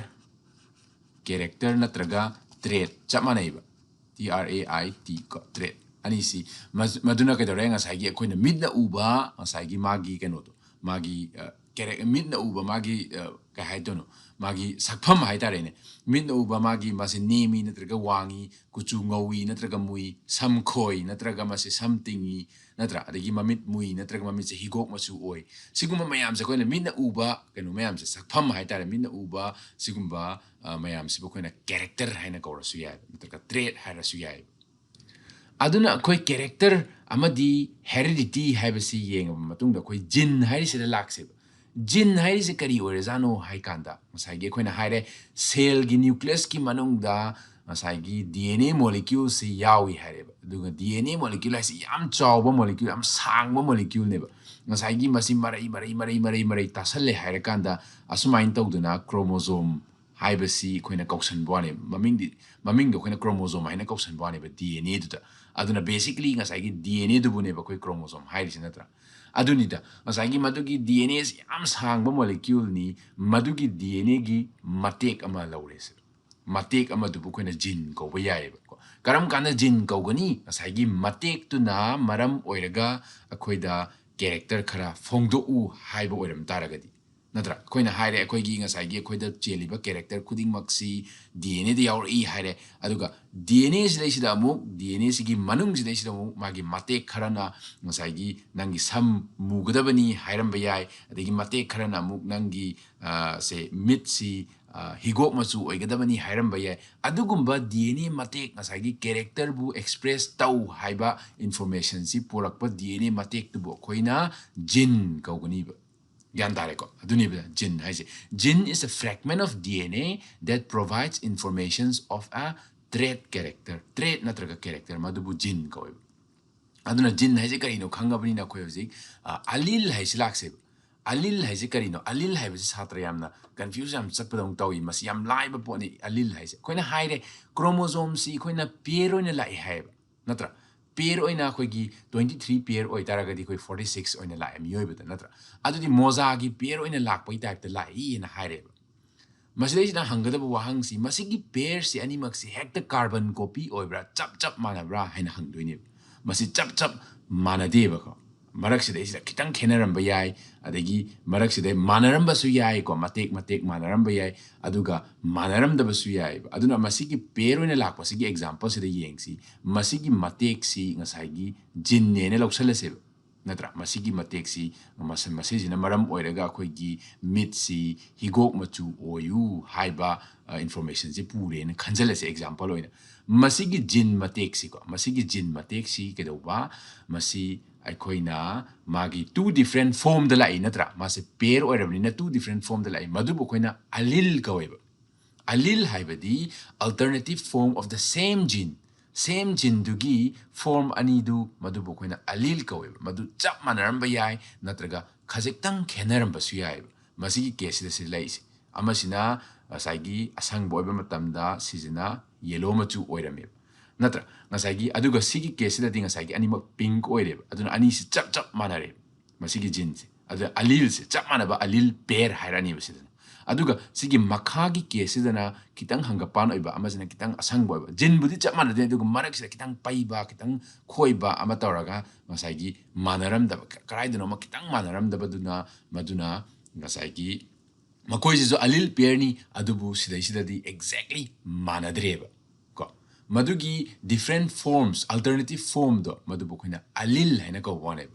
character ꯅꯠꯇ꯭ꯔꯒ trait ꯆꯞ ꯃꯥꯟꯅꯩꯕ꯫ T R A I T ꯀꯣ, trait ꯑꯅꯤꯁꯤ꯫ ꯃ- ꯃꯗꯨꯅ ꯀꯩꯗꯧꯔꯦ? ꯉꯁꯥꯏꯒꯤ ꯑꯩꯈꯣꯏꯅ ꯃꯤꯠꯅ ꯎꯕ ꯉꯁꯥꯏꯒꯤ ꯃꯥꯒꯤ ꯀꯩꯅꯣꯗꯣ, ꯃꯥꯒꯤ, ꯑ, character, ꯃꯤꯠꯅ ꯎꯕ ꯃꯥꯒꯤ, ꯑ, ꯀꯩ ꯍꯥꯏꯗꯣꯏꯅꯣ, ꯃꯥꯒꯤ ꯁꯛꯐꯝ ꯍꯥꯏꯇꯥꯔꯦꯅꯦ꯫ ꯃꯤꯠꯅ ꯎꯕ ꯃꯥꯒꯤ, ꯃꯥꯁꯦ ꯅꯦꯝꯃꯤ ꯅꯠꯇ꯭ꯔꯒ ꯋꯥꯡꯉꯤ, ꯀꯨꯆꯨ ꯉꯧꯏ ꯅꯠꯇ꯭ꯔꯒ ꯃꯨꯏ, ꯁꯝ ꯈꯣꯏ ꯅꯠꯇ꯭ꯔꯒ ꯃꯁꯤ ꯁꯝ ꯇꯤꯡꯉꯤ, ꯅꯠꯇ꯭ꯔꯥ? ꯑꯗꯒꯤ ꯃꯃꯤꯠ ꯃꯨꯏ ꯅꯠꯇ꯭ꯔꯒ ꯃꯃꯤꯠꯁꯦ ꯍꯤꯒꯣꯛ ꯃꯆꯨ ꯑꯣꯏ꯫ ꯁꯤꯒꯨꯝꯕ ꯃꯌꯥꯝꯁꯦ ꯑꯩꯈꯣꯏꯅ ꯃꯤꯠꯅ ꯎꯕ ꯀꯩꯅꯣ ꯃꯌꯥꯝꯁꯦ, ꯁꯛꯐꯝ ꯍꯥꯏꯇꯥꯔꯦ, ꯃꯤꯠꯅ ꯎꯕ ꯁꯤꯒꯨꯝꯕ, ꯑ, ꯃꯌꯥꯝꯁꯤꯕꯨ ꯑꯩꯈꯣꯏꯅ character ꯍꯥꯏꯅ ꯀꯧꯔꯁꯨ ꯌꯥꯏ, ꯅꯠꯇ꯭ꯔꯒ trait ꯍꯥꯏꯔꯁꯨ ꯌꯥꯏ꯫ ꯑꯗꯨꯅ ꯑꯩꯈꯣꯏ character ꯑꯃꯗꯤ heredity ꯍꯥꯏꯕꯁꯤ ꯌꯦꯡꯉꯕ ꯃꯇꯨꯡꯗ ꯑꯩꯈꯣꯏ gene ꯍꯥꯏꯔꯤꯁꯤꯗ ꯂꯥꯛꯁꯦꯕ꯫ Gene ꯍꯥꯏꯔꯤꯁꯦ ꯀꯔꯤ ꯑꯣꯏꯔꯖꯥꯠꯅꯣ ꯍꯥꯏ ꯀꯥꯟꯗ, ꯉꯁꯥꯏꯒꯤ ꯑꯩꯈꯣꯏꯅ ꯍꯥꯏꯔꯦ, cellꯒꯤ nucleusꯀꯤ ꯃꯅꯨꯡꯗ ꯉꯁꯥꯏꯒꯤ DNA moleculeꯁꯤ ꯌꯥꯎꯏ ꯍꯥꯏꯔꯦꯕ꯫ ꯑꯗꯨꯒ DNA molecule ꯍꯥꯏꯁꯤ ꯌꯥꯝ ꯆꯥꯎꯕ molecule, ꯌꯥꯝ ꯁꯥꯡꯕ moleculeꯅꯦꯕ꯫ ꯉꯁꯥꯏꯒꯤ ꯃꯁꯤ ꯃꯔꯩ ꯃꯔꯩ ꯃꯔꯩ ꯃꯔꯩ ꯃꯔꯩ ꯇꯥꯁꯜꯂꯦ ꯍꯥꯏꯔꯀꯥꯟꯗ ꯑꯁꯨꯃꯥꯏꯅ ꯇꯧꯗꯅ chromosome ꯍꯥꯏꯕꯁꯤ ꯑꯩꯈꯣꯏꯅ ꯀꯧꯁꯟꯕ ꯋꯥꯅꯦꯕ꯫ ꯃꯃꯤꯡꯗꯤ, ꯃꯃꯤꯡꯗꯣ ꯑꯩꯈꯣꯏꯅ chromosome ꯍꯥꯏꯅ ꯀꯧꯁꯟꯕ ꯋꯥꯅꯦꯕ, ꯗꯤ ꯑꯦꯟ ꯑꯦꯗꯨꯗ꯫ ꯑꯗꯨꯅ basically ꯉꯁꯥꯏꯒꯤ ꯗꯤ ꯑꯦꯟ ꯑꯦꯗꯨꯕꯨꯅꯦꯕ ꯑꯩꯈꯣꯏ chromosome ꯍꯥꯏꯔꯤꯁꯤ, ꯅꯠꯇ꯭ꯔꯥ? ꯑꯗꯨꯅꯤꯗ, ꯉꯁꯥꯏꯒꯤ ꯃꯗꯨꯒꯤ ꯗꯤ ꯑꯦꯟ ꯑꯦꯁꯤ ꯌꯥꯝ ꯁꯥꯡꯕ moleculeꯅꯤ, ꯃꯗꯨꯒꯤ ꯗꯤ ꯑꯦꯟ ꯑꯦꯒꯤ ꯃꯇꯦꯛ ꯑꯃ ꯂꯧꯔꯦ ꯁꯤꯗ꯫ ꯃꯇꯦꯛ ꯑꯃꯗꯨꯕꯨ ꯑꯩꯈꯣꯏꯅ gene ꯀꯧꯕ ꯌꯥꯏꯑꯕꯀꯣ꯫ ꯀꯔꯝ ꯀꯥꯟꯗ gene ꯀꯧꯒꯅꯤ? ꯉꯁꯥꯏꯒꯤ ꯃꯇꯦꯛꯇꯨꯅ ꯃꯔꯝ ꯑꯣꯏꯔꯒ ꯑꯩꯈꯣꯏꯗ character ꯈꯔ ꯐꯣꯡꯗꯣꯛꯎ ꯍꯥꯏꯕ ꯑꯣꯏꯔꯝ ꯇꯥꯔꯒꯗꯤ, ꯅꯠꯇ꯭ꯔꯥ? ꯑꯩꯈꯣꯏꯅ ꯍꯥꯏꯔꯦ, ꯑꯩꯈꯣꯏꯒꯤ ꯉꯁꯥꯏꯒꯤ ꯑꯩꯈꯣꯏꯗ ꯆꯦꯜꯂꯤꯕ character ꯈꯨꯗꯤꯡꯃꯛꯁꯤ ꯗꯤ ꯑꯦꯟ ꯑꯦꯗ ꯌꯥꯎꯔꯛꯏ ꯍꯥꯏꯔꯦ꯫ ꯑꯗꯨꯒ ꯗꯤ ꯑꯦꯟ ꯑꯦꯁꯤꯗꯩꯁꯤꯗ ꯑꯃꯨꯛ, ꯗꯤ ꯑꯦꯟ ꯑꯦꯁꯤꯒꯤ ꯃꯅꯨꯡꯁꯤꯗꯩꯁꯤꯗ ꯑꯃꯨꯛ ꯃꯥꯒꯤ ꯃꯇꯦꯛ ꯈꯔꯅ ꯉꯁꯥꯏꯒꯤ ꯅꯪꯒꯤ ꯁꯝ ꯃꯨꯒꯗꯕꯅꯤ ꯍꯥꯏꯔꯝꯕ ꯌꯥꯏ, ꯑꯗꯒꯤ ꯃꯇꯦꯛ ꯈꯔꯅ ꯑꯃꯨꯛ ꯅꯪꯒꯤ, ꯑ, ꯁꯦ, ꯃꯤꯠꯁꯤ, ꯑ, ꯍꯤꯒꯣꯛ ꯃꯆꯨ ꯑꯣꯏꯒꯗꯕꯅꯤ ꯍꯥꯏꯔꯝꯕ ꯌꯥꯏ꯫ ꯑꯗꯨꯒꯨꯝꯕ ꯗꯤ ꯑꯦꯟ ꯑꯦ ꯃꯇꯦꯛ, ꯉꯁꯥꯏꯒꯤ characterꯕꯨ express ꯇꯧ ꯍꯥꯏꯕ informationꯁꯤ ꯄꯨꯔꯛꯄ ꯗꯤ ꯑꯦꯟ ꯑꯦ ꯃꯇꯦꯛꯇꯨꯕꯨ ꯑꯩꯈꯣꯏꯅ gene ꯀꯧꯒꯅꯤꯕ꯫ ꯒ꯭ꯌꯥꯟ ꯇꯥꯔꯦꯀꯣ? ꯑꯗꯨꯅꯦꯕ gene ꯍꯥꯏꯁꯦ꯫ Gene is a fragment of D N A that provides informations of a trait character꯫ Trait ꯅꯠꯇ꯭ꯔꯒ character, ꯃꯗꯨꯕꯨ gene ꯀꯧꯋꯦꯕ꯫ ꯑꯗꯨꯅ gene ꯍꯥꯏꯁꯦ ꯀꯔꯤꯅꯣ ꯈꯪꯉꯕꯅꯤꯅ ꯑꯩꯈꯣꯏ ꯍꯧꯖꯤꯛ, ꯑ, allele ꯍꯥꯏꯁꯤ ꯂꯥꯛꯁꯦꯕ꯫ Allele ꯍꯥꯏꯁꯦ ꯀꯔꯤꯅꯣ? Allele ꯍꯥꯏꯕꯁꯤ ꯁꯥꯇ꯭ꯔ ꯌꯥꯝꯅ confuse ꯌꯥꯝ ꯆꯠꯄꯗꯧꯅ ꯇꯧꯏ꯫ ꯃꯁꯤ ꯌꯥꯝ ꯂꯥꯏꯕ ꯄꯣꯠꯅꯤ, allele ꯍꯥꯏꯁꯦ꯫ ꯑꯩꯈꯣꯏꯅ ꯍꯥꯏꯔꯦ, chromosomeꯁꯤ ꯑꯩꯈꯣꯏꯅ pair ꯑꯣꯏꯅ ꯂꯥꯛꯑꯦ ꯍꯥꯏꯌꯦꯕ, ꯅꯠꯇ꯭ꯔꯥ? Pair ꯑꯣꯏꯅ ꯑꯩꯈꯣꯏꯒꯤ twenty three pair ꯑꯣꯏꯇꯥꯔꯒꯗꯤ ꯑꯩꯈꯣꯏ forty six ꯑꯣꯏꯅ ꯂꯥꯛꯑꯦ ꯃꯤꯑꯣꯏꯕꯗ, ꯅꯠꯇ꯭ꯔꯥ? ꯑꯗꯨꯗꯤ ꯃꯣꯖꯥꯒꯤ pair ꯑꯣꯏꯅ ꯂꯥꯛꯄꯒꯤ typeꯇ ꯂꯥꯛꯏꯅ ꯍꯥꯏꯔꯦꯕ꯫ ꯃꯁꯤꯗꯩꯁꯤꯗ ꯍꯪꯒꯗꯕ ꯋꯥꯍꯪꯁꯤ, ꯃꯁꯤꯒꯤ pairꯁꯤ ꯑꯅꯤꯃꯛꯁꯤ ꯍꯦꯛꯇ carbon copy ꯑꯣꯏꯕ꯭ꯔꯥ, ꯆꯞ ꯆꯞ ꯃꯥꯟꯅꯕ꯭ꯔꯥ ꯍꯥꯏꯅ ꯍꯪꯗꯣꯏꯅꯦꯕ꯫ ꯃꯁꯤ ꯆꯞ ꯆꯞ ꯃꯥꯟꯅꯗꯦꯕꯀꯣ꯫ ꯃꯔꯛꯁꯤꯗꯩꯁꯤꯗ ꯈꯤꯇꯪ ꯈꯦꯠꯅꯔꯝꯕ ꯌꯥꯏ, ꯑꯗꯒꯤ ꯃꯔꯛꯁꯤꯗ ꯃꯥꯟꯅꯔꯝꯕꯁꯨ ꯌꯥꯏꯀꯣ, ꯃꯇꯦꯛ ꯃꯇꯦꯛ ꯃꯥꯟꯅꯔꯝꯕ ꯌꯥꯏ, ꯑꯗꯨꯒ ꯃꯥꯟꯅꯔꯝꯗꯕꯁꯨ ꯌꯥꯏꯑꯕ꯫ ꯑꯗꯨꯅ ꯃꯁꯤꯒꯤ pair ꯑꯣꯏꯅ ꯂꯥꯛꯄꯁꯤꯒꯤ exampleꯁꯤꯗ ꯌꯦꯡꯁꯤ꯫ ꯃꯁꯤꯒꯤ ꯃꯇꯦꯛꯁꯤ ꯉꯁꯥꯏꯒꯤ geneꯅꯦꯅ ꯂꯧꯁꯜꯂꯁꯦꯕ, ꯅꯠꯇ꯭ꯔꯥ? ꯃꯁꯤꯒꯤ ꯃꯇꯦꯛꯁꯤ, ꯃꯁ-, ꯃꯁꯤꯁꯤꯅ ꯃꯔꯝ ꯑꯣꯏꯔꯒ ꯑꯩꯈꯣꯏꯒꯤ ꯃꯤꯠꯁꯤ ꯍꯤꯒꯣꯛ ꯃꯆꯨ ꯑꯣꯏꯌꯨ ꯍꯥꯏꯕ, ꯑ, informationꯁꯤ ꯄꯨꯔꯦꯅ ꯈꯟꯖꯜꯂꯁꯦ example ꯑꯣꯏꯅ꯫ ꯃꯁꯤꯒꯤ gene ꯃꯇꯦꯛꯁꯤꯀꯣ, ꯃꯁꯤꯒꯤ gene ꯃꯇꯦꯛꯁꯤ ꯀꯩꯗꯧꯕ? ꯃꯁꯤ ꯑꯩꯈꯣꯏꯅ ꯃꯥꯒꯤ two different formꯗ ꯂꯥꯛꯏ, ꯅꯠꯇ꯭ꯔꯥ? ꯃꯥꯁꯦ pair ꯑꯣꯏꯔꯕꯅꯤꯅ two different formꯗ ꯂꯥꯛꯏ꯫ ꯃꯗꯨꯕꯨ ꯑꯩꯈꯣꯏꯅ allele ꯀꯧꯋꯦꯕ꯫ Allele ꯍꯥꯏꯕꯗꯤ alternative form of the same gene, same geneꯗꯨꯒꯤ form ꯑꯅꯤꯗꯨ, ꯃꯗꯨꯕꯨ ꯑꯩꯈꯣꯏꯅ allele ꯀꯧꯋꯦꯕ꯫ ꯃꯗꯨ ꯆꯞ ꯃꯥꯟꯅꯔꯝꯕ ꯌꯥꯏ, ꯅꯠꯇ꯭ꯔꯒ ꯈꯖꯤꯛꯇꯪ ꯈꯦꯠꯅꯔꯝꯕꯁꯨ ꯌꯥꯏꯑꯕ꯫ ꯃꯁꯤꯒꯤ caseꯁꯤꯗ ꯁꯤ ꯂꯩꯔꯤꯁꯦ꯫ ꯑꯃꯁꯤꯅ ꯉꯁꯥꯏꯒꯤ ꯑꯁꯪꯕ ꯑꯣꯏꯕ ꯃꯇꯝꯗ ꯁꯤꯁꯤꯅ ꯌꯦꯂꯣ ꯃꯆꯨ ꯑꯣꯏꯔꯝꯃꯦꯕ, ꯅꯠꯇ꯭ꯔꯥ? ꯉꯁꯥꯏꯒꯤ, ꯑꯗꯨꯒ ꯁꯤꯒꯤ ꯀꯦꯁꯁꯤꯗꯗꯤ ꯉꯁꯥꯏꯒꯤ ꯑꯅꯤꯃꯛ ꯄꯤꯡꯛ ꯑꯣꯏꯔꯦꯕ꯫ ꯑꯗꯨꯅ ꯑꯅꯤꯁꯤ ꯆꯞ ꯆꯞ ꯃꯥꯟꯅꯔꯦꯕ, ꯃꯁꯤꯒꯤ ꯖꯤꯟꯁꯦ꯫ ꯑꯗꯨꯅ ꯑꯂꯤꯜꯁꯦ ꯆꯞ ꯃꯥꯟꯅꯕ ꯑꯂꯤꯜ ꯄꯦꯔ ꯍꯥꯏꯔꯛꯑꯅꯤꯕ ꯁꯤꯗꯅ꯫ ꯑꯗꯨꯒ ꯁꯤꯒꯤ ꯃꯈꯥꯒꯤ ꯀꯦꯁꯁꯤꯗꯅ ꯈꯤꯇꯪ ꯍꯪꯒꯄꯥꯟ ꯑꯣꯏꯕ, ꯑꯃꯁꯤꯅ ꯈꯤꯇꯪ ꯑꯁꯪꯕ ꯑꯣꯏꯕ꯫ ꯖꯤꯟꯕꯨꯗꯤ ꯆꯞ ꯃꯥꯟꯅꯗꯦ, ꯑꯗꯨꯒ ꯃꯔꯛꯁꯤꯗ ꯈꯤꯇꯪ ꯄꯩꯕ, ꯈꯤꯇꯪ ꯈꯣꯏꯕ ꯑꯃ ꯇꯧꯔꯒ ꯉꯁꯥꯏꯒꯤ ꯃꯥꯟꯅꯔꯝꯗꯕ, ꯀ-, ꯀꯗꯥꯏꯗꯅꯣꯃ ꯈꯤꯇꯪ ꯃꯥꯟꯅꯔꯝꯗꯕꯗꯨꯅ, ꯃꯗꯨꯅ ꯉꯁꯥꯏꯒꯤ ꯃꯈꯣꯏꯁꯤꯁꯨ ꯑꯂꯤꯜ ꯄꯦꯔꯅꯤ, ꯑꯗꯨꯕꯨ ꯁꯤꯗꯩꯁꯤꯗꯗꯤ exactly ꯃꯥꯟꯅꯗ꯭ꯔꯦꯕ꯫ ꯀꯣ, ꯃꯗꯨꯒꯤ different forms, alternative formꯗꯣ, ꯃꯗꯨꯕꯨ ꯑꯩꯈꯣꯏꯅ ꯑꯂꯤꯜ ꯍꯥꯏꯅ ꯀꯧꯕ ꯋꯥꯅꯦꯕ꯫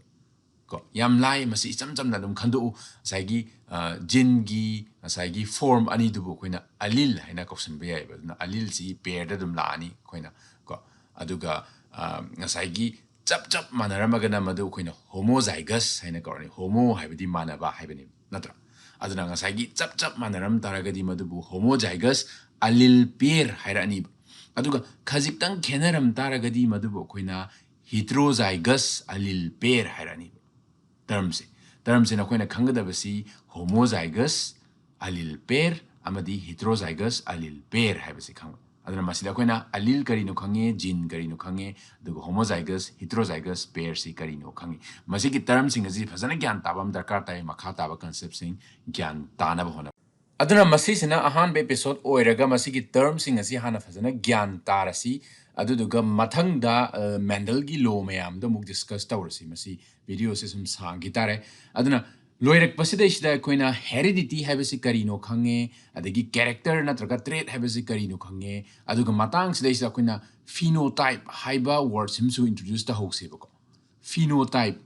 ꯀꯣ, ꯌꯥꯝ ꯂꯥꯏ, ꯃꯁꯤ ꯏꯆꯝ ꯆꯝꯅ ꯑꯗꯨꯝ ꯈꯟꯗꯣꯛꯎ꯫ ꯉꯁꯥꯏꯒꯤ, ꯑ, ꯖꯤꯟꯒꯤ ꯉꯁꯥꯏꯒꯤ ꯐꯣꯔꯝ ꯑꯅꯤꯗꯨꯕꯨ ꯑꯩꯈꯣꯏꯅ ꯑꯂꯤꯜ ꯍꯥꯏꯅ ꯀꯧꯁꯟꯕ ꯌꯥꯏꯑꯕ꯫ ꯑꯗꯨꯅ ꯑꯂꯤꯜꯁꯤ ꯄꯦꯔꯗ ꯑꯗꯨꯝ ꯂꯥꯛꯑꯅꯤ ꯑꯩꯈꯣꯏꯅ꯫ ꯀꯣ, ꯑꯗꯨꯒ, ꯑ, ꯉꯁꯥꯏꯒꯤ ꯆꯞ ꯆꯞ ꯃꯥꯟꯅꯔꯝꯃꯒꯅ ꯃꯗꯨ ꯑꯩꯈꯣꯏꯅ ꯍꯣꯃꯣꯖꯥꯏꯒꯁ ꯍꯥꯏꯅ ꯀꯧꯔꯅꯤ꯫ ꯍꯣꯃꯣ ꯍꯥꯏꯕꯗꯤ ꯃꯥꯟꯅꯕ ꯍꯥꯏꯕꯅꯦꯕ, ꯅꯠꯇ꯭ꯔꯥ? ꯑꯗꯨꯅ ꯉꯁꯥꯏꯒꯤ ꯆꯞ ꯆꯞ ꯃꯥꯟꯅꯔꯝ ꯇꯥꯔꯒꯗꯤ ꯃꯗꯨꯕꯨ ꯍꯣꯃꯣꯖꯥꯏꯒꯁ ꯑꯂꯤꯜ ꯄꯦꯔ ꯍꯥꯏꯔꯛꯑꯅꯤꯕ꯫ ꯑꯗꯨꯒ ꯈꯖꯤꯛꯇꯪ ꯈꯦꯠꯅꯔꯝ ꯇꯥꯔꯒꯗꯤ ꯃꯗꯨꯕꯨ ꯑꯩꯈꯣꯏꯅ ꯍꯤꯇ꯭ꯔꯣꯖꯥꯏꯒꯁ ꯑꯂꯤꯜ ꯄꯦꯔ ꯍꯥꯏꯔꯛꯑꯅꯤꯕ꯫ ꯇꯔꯝꯁꯦ, ꯇꯔꯝꯁꯦ ꯅꯈꯣꯏꯅ ꯈꯪꯒꯗꯕꯁꯤ ꯍꯣꯃꯣꯖꯥꯏꯒꯁ ꯑꯂꯤꯜ ꯄꯦꯔ ꯑꯃꯗꯤ ꯍꯤꯇ꯭ꯔꯣꯖꯥꯏꯒꯁ ꯑꯂꯤꯜ ꯄꯦꯔ ꯍꯥꯏꯕꯁꯤ ꯈꯪꯕ꯫ ꯑꯗꯨꯅ ꯃꯁꯤꯗ ꯑꯩꯈꯣꯏꯅ ꯑꯂꯤꯜ ꯀꯔꯤꯅꯣ ꯈꯪꯉꯦ, ꯖꯤꯟ ꯀꯔꯤꯅꯣ ꯈꯪꯉꯦ, ꯑꯗꯨꯒ ꯍꯣꯃꯣꯖꯥꯏꯒꯁ, ꯍꯤꯇ꯭ꯔꯣꯖꯥꯏꯒꯁ ꯄꯦꯔꯁꯤ ꯀꯔꯤꯅꯣ ꯈꯪꯉꯦ꯫ ꯃꯁꯤꯒꯤ ꯇꯔꯝꯁꯤꯡ ꯑꯁꯤ ꯐꯖꯅ ꯒ꯭ꯌꯥꯟ ꯇꯥꯕ ꯑꯃ ꯗꯔꯀꯥꯔ ꯇꯥꯏ, ꯃꯈꯥ ꯇꯥꯕ ꯀꯟꯁꯦꯞꯁꯤꯡ ꯒ꯭ꯌꯥꯟ ꯇꯥꯅꯕ ꯍꯣꯠꯅꯕ꯫ ꯑꯗꯨꯅ ꯃꯁꯤꯁꯤꯅ ꯑꯍꯥꯟꯕ ꯏꯄꯤꯁꯣꯗ ꯑꯣꯏꯔꯒ ꯃꯁꯤꯒꯤ ꯇꯔꯝꯁꯤꯡ ꯑꯁꯤ ꯍꯥꯟꯅ ꯐꯖꯅ ꯒ꯭ꯌꯥꯟ ꯇꯥꯔꯁꯤ꯫ ꯑꯗꯨꯗꯨꯒ ꯃꯊꯪꯗ, ꯑ, ꯃꯦꯟꯗꯜꯒꯤ ꯂꯣ ꯃꯌꯥꯝꯗꯣ ꯑꯃꯨꯛ ꯗꯤꯁꯀꯁ ꯇꯧꯔꯁꯤ꯫ ꯃꯁꯤ ꯚꯤꯗꯤꯑꯣꯁꯦ ꯁꯨꯝ ꯁꯥꯡꯈꯤ ꯇꯥꯔꯦ꯫ ꯑꯗꯨꯅ ꯂꯣꯏꯔꯛꯄꯁꯤꯗꯩꯁꯤꯗ ꯑꯩꯈꯣꯏꯅ ꯍꯦꯔꯤꯗꯤꯇꯤ ꯍꯥꯏꯕꯁꯤ ꯀꯔꯤꯅꯣ ꯈꯪꯉꯦ, ꯑꯗꯒꯤ ꯀꯦꯔꯦꯛꯇꯔ ꯅꯠꯇ꯭ꯔꯒ ꯇ꯭ꯔꯦꯠ ꯍꯥꯏꯕꯁꯤ ꯀꯔꯤꯅꯣ ꯈꯪꯉꯦ, ꯑꯗꯨꯒ ꯃꯇꯥꯡꯁꯤꯗꯩꯁꯤꯗ ꯑꯩꯈꯣꯏꯅ ꯐꯤꯅꯣꯇꯥꯏꯞ ꯍꯥꯏꯕ ꯋꯥꯔꯗꯁꯤꯃꯁꯨ ꯏꯟꯇ꯭ꯔꯣꯗ꯭ꯌꯨꯁ ꯇꯧꯍꯧꯁꯦꯕꯀꯣ꯫ ꯐꯤꯅꯣꯇꯥꯏꯞ꯫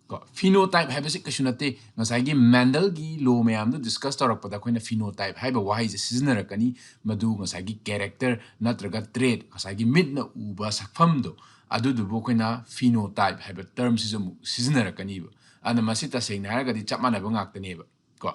ꯀꯣ, ꯐꯤꯅꯣꯇꯥꯏꯞ ꯍꯥꯏꯕꯁꯤ ꯀꯩꯁꯨ ꯅꯠꯇꯦ, ꯉꯁꯥꯏꯒꯤ ꯃꯦꯟꯗꯜꯒꯤ ꯂꯣ ꯃꯌꯥꯝꯗꯣ ꯗꯤꯁꯀꯁ ꯇꯧꯔꯛꯄꯗ ꯑꯩꯈꯣꯏꯅ ꯐꯤꯅꯣꯇꯥꯏꯞ ꯍꯥꯏꯕ ꯋꯥꯍꯩꯁꯦ ꯁꯤꯖꯤꯟꯅꯔꯛꯀꯅꯤ꯫ ꯃꯗꯨ ꯉꯁꯥꯏꯒꯤ ꯀꯦꯔꯦꯛꯇꯔ ꯅꯠꯇ꯭ꯔꯒ ꯇ꯭ꯔꯦꯠ, ꯉꯁꯥꯏꯒꯤ ꯃꯤꯠꯅ ꯎꯕ ꯁꯛꯐꯝꯗꯣ, ꯑꯗꯨꯗꯨꯕꯨ ꯑꯩꯈꯣꯏꯅ ꯐꯤꯅꯣꯇꯥꯏꯞ ꯍꯥꯏꯕ ꯇꯔꯝꯁꯤꯁꯨ ꯑꯃꯨꯛ ꯁꯤꯖꯤꯟꯅꯔꯛꯀꯅꯤꯕ꯫ ꯑꯗꯨꯅ ꯃꯁꯤ ꯇꯁꯦꯡꯅ ꯍꯥꯏꯔꯒꯗꯤ ꯆꯞ ꯃꯥꯟꯅꯕ ꯉꯥꯛꯇꯅꯦꯕ꯫ ꯀꯣ,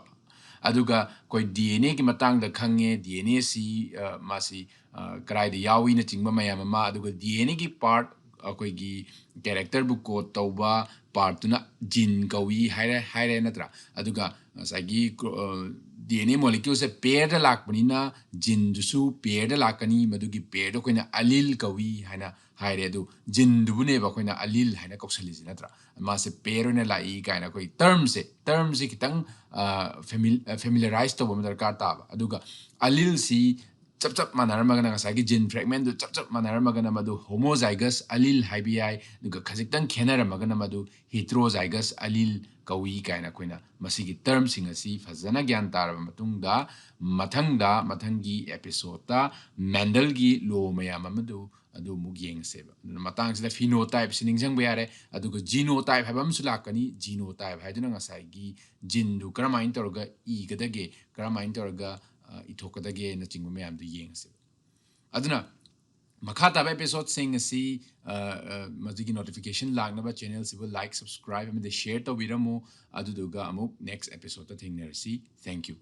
ꯑꯗꯨꯒ ꯑꯩꯈꯣꯏ ꯗꯤ ꯑꯦꯟ ꯑꯦꯒꯤ ꯃꯇꯥꯡꯗ ꯈꯪꯉꯦ꯫ ꯗꯤ ꯑꯦꯟ ꯑꯦꯁꯤ, ꯑ, ꯃꯥꯁꯤ, ꯑ, ꯀꯗꯥꯏꯗ ꯌꯥꯎꯏꯅꯆꯤꯡꯕ ꯃꯌꯥꯝ ꯑꯃ, ꯑꯗꯨꯒ ꯗꯤ ꯑꯦꯟ ꯑꯦꯒꯤ ꯄꯥꯔꯠ, ꯑꯩꯈꯣꯏꯒꯤ ꯀꯦꯔꯦꯛꯇꯔꯕꯨ ꯀꯣꯗ ꯇꯧꯕ ꯄꯥꯔꯠꯇꯨꯅ ꯖꯤꯟ ꯀꯧꯏ ꯍꯥꯏꯔꯦ, ꯍꯥꯏꯔꯦ ꯅꯠꯇ꯭ꯔꯥ? ꯑꯗꯨꯒ ꯉꯁꯥꯏꯒꯤ ꯀ꯭ꯔꯣ-, ꯑ, ꯗꯤ ꯑꯦꯟ ꯑꯦ ꯃꯣꯂꯤꯀ꯭ꯌꯨꯜꯁꯦ ꯄꯦꯌꯔꯗ ꯂꯥꯛꯄꯅꯤꯅ ꯖꯤꯟꯗꯨꯁꯨ ꯄꯦꯌꯔꯗ ꯂꯥꯛꯀꯅꯤ, ꯃꯗꯨꯒꯤ ꯄꯦꯌꯔꯗꯣ ꯑꯩꯈꯣꯏꯅ ꯑꯂꯤꯜ ꯀꯧꯏ ꯍꯥꯏꯅ ꯍꯥꯏꯔꯦ꯫ ꯑꯗꯨ ꯖꯤꯟꯗꯨꯕꯨꯅꯦꯕ ꯑꯩꯈꯣꯏꯅ ꯑꯂꯤꯜ ꯍꯥꯏꯅ ꯀꯧꯁꯜꯂꯤꯁꯦ ꯅꯠꯇ꯭ꯔꯥ? ꯃꯥꯁꯦ ꯄꯦꯌꯔ ꯑꯣꯏꯅ ꯂꯥꯛꯏ ꯀꯥꯏꯅ ꯑꯩꯈꯣꯏ ꯇꯔꯝꯁꯦ ꯇꯔꯝꯁꯦ ꯈꯤꯇꯪ ꯐꯦꯃꯤꯂꯔꯥꯏꯁ ꯇꯧꯕ ꯑꯃ ꯗꯔꯀꯥꯔ ꯇꯥꯕ꯫ ꯑꯗꯨꯒ ꯑꯂꯤꯜꯁꯤ ꯆꯞ ꯆꯞ ꯃꯥꯟꯅꯔꯝꯃꯒꯅ ꯉꯁꯥꯏꯒꯤ ꯖꯤꯟ ꯐ꯭ꯔꯦꯒꯃꯦꯟꯗꯨ ꯆꯞ ꯆꯞ ꯃꯥꯟꯅꯔꯝꯃꯒꯅ ꯃꯗꯨ ꯍꯣꯃꯣꯖꯥꯏꯒꯁ ꯑꯂꯤꯜ ꯍꯥꯏꯕ ꯌꯥꯏ꯫ ꯑꯗꯨꯒ ꯈꯖꯤꯛꯇꯪ ꯈꯦꯠꯅꯔꯝꯃꯒꯅ ꯃꯗꯨ ꯍꯤꯇ꯭ꯔꯣꯖꯥꯏꯒꯁ ꯑꯂꯤꯜ ꯀꯧꯏ ꯀꯥꯏꯅ ꯑꯩꯈꯣꯏꯅ ꯃꯁꯤꯒꯤ ꯇꯔꯝꯁꯤꯡ ꯑꯁꯤ ꯐꯖꯅ ꯒ꯭ꯌꯥꯟ ꯇꯥꯔꯕ ꯃꯇꯨꯡꯗ ꯃꯊꯪꯗ ꯃꯊꯪꯒꯤ ꯑꯦꯄꯤꯁꯣꯗꯇ ꯃꯦꯟꯗꯜꯒꯤ ꯂꯣ ꯃꯌꯥꯝ ꯑꯃꯗꯨ ꯑꯗꯨ ꯑꯃꯨꯛ ꯌꯦꯡꯉꯁꯦꯕ꯫ ꯑꯗꯨꯅ ꯃꯇꯥꯡꯁꯤꯗ ꯐꯤꯅꯣꯇꯥꯏꯞꯁꯤ ꯅꯤꯡꯁꯤꯡꯕ ꯌꯥꯔꯦ꯫ ꯑꯗꯨꯒ ꯖꯤꯅꯣꯇꯥꯏꯞ ꯍꯥꯏꯕ ꯑꯃꯁꯨ ꯂꯥꯛꯀꯅꯤ꯫ ꯖꯤꯅꯣꯇꯥꯏꯞ ꯍꯥꯏꯗꯨꯅ ꯉꯁꯥꯏꯒꯤ ꯖꯤꯟꯗꯨ ꯀꯔꯝꯍꯥꯏꯅ ꯇꯧꯔꯒ ꯏꯒꯗꯒꯦ, ꯀꯔꯝꯍꯥꯏꯅ ꯇꯧꯔꯒ ꯏꯊꯣꯛꯀꯗꯒꯦꯅꯆꯤꯡꯕ ꯃꯌꯥꯝꯗꯨ ꯌꯦꯡꯉꯁꯦꯕ꯫ ꯑꯗꯨꯅ ꯃꯈꯥ ꯇꯥꯕ ꯑꯦꯄꯤꯁꯣꯗꯁꯤꯡ ꯑꯁꯤ ꯃꯗꯨꯒꯤ ꯅꯣꯇꯤꯐꯤꯀꯦꯁꯟ ꯂꯥꯛꯅꯕ ꯆꯦꯅꯦꯜꯁꯤꯕꯨ ꯂꯥꯏꯛ, ꯁꯕꯁꯀ꯭ꯔꯥꯏꯕ ꯑꯃꯗꯤ ꯁꯤꯌꯔ ꯇꯧꯕꯤꯔꯝꯃꯨ꯫ ꯑꯗꯨꯗꯨꯒ ꯑꯃꯨꯛ ꯅꯦꯛꯁ ꯑꯦꯄꯤꯁꯣꯗꯇ ꯊꯦꯡꯅꯔꯁꯤ꯫ Thank you꯫